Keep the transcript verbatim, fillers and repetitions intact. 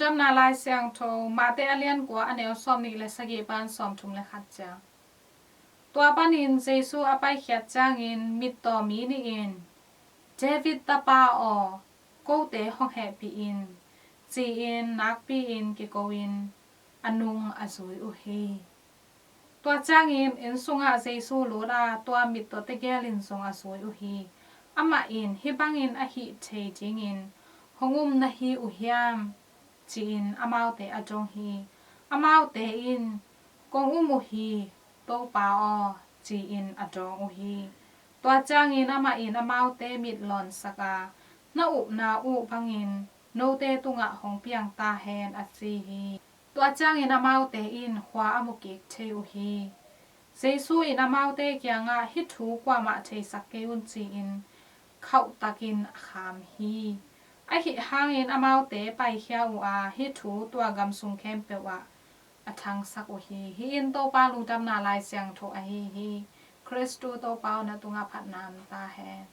Lungdamna Lai Siangtho, Mate a lian kua, a neu sawm nih le sagih pan sawm thum le khat ciang. Tua panin Jesu a paikhiat ciangin mittaw mi nih in, David tapa aw, kote hong hehpih in, ci-in nakpi-in kiko-in a nung a zui uh hi. Tua ciangin inn sungah Jesu lut a, tua mittaw tegel in zong a zui uh hi. Amah in, hih bangin a hih thei dingin hong um na hi uh hiam? Ci-in amaute a dong hi. Amaute in, kong um uh hi, Topa aw, ci-in a dawng uh hi. Tua ciangin amah in amaute mit lawnsak a, na upna uh bangin note tungah hong piang ta hen, a ci hi. Tua ciangin amaute in khua a mu kik thei uh hi. Jesu in amaute kiangah, hih thu kuamah theisak kei un, ci-in khauhtakin a kham hi. Ahi hangin amaute paikhia uh a, hih thu tua gam sung khempeuh ah a thangsak uh hi. Hih in Topa Lungdamna Lai Siangtho ahi hi. Khristu Topa aw, na tungah phatna om ta hen.